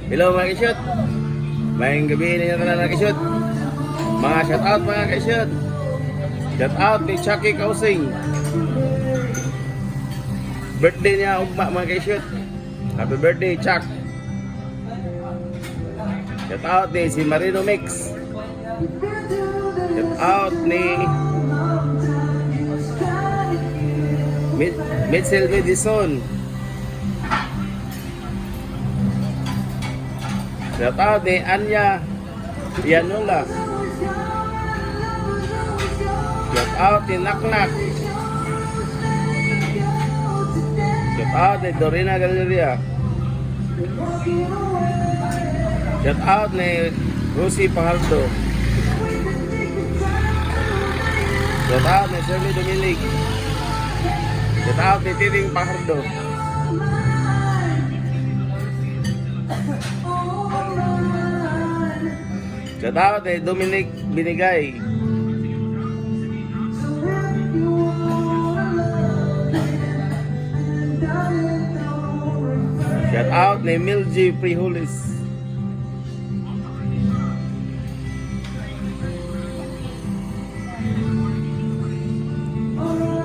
Hello, mga kaisut. Maayong gabii ninyo tanan, mga kaisut. Mga shout out, mga kaisut. Shout out ni Chucky Kausing. Birthday niya ugma, mga kaisut. Happy birthday, Chuck. Shout out ni si Marino Mix. Shout out ni Mitchell Madison. Shout out ni Anya Yanola. Shout out ni Naknak. Shout out ni Dorina Galeria. Shout out ni Rosie Pajardo. Shout out ni Shirley Dominig. Shout out ni Titing Pajardo. Shout out ni Dominic Binigay. Shout out ni Milji Prihulis.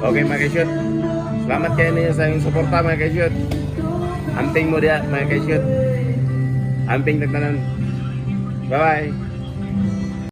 Okay, mga kasyot. Salamat kayo ninyo sa inyong suporta, mga kasyot. Amping mo diya, mga kasyot. Amping tagtanan. Bye-bye.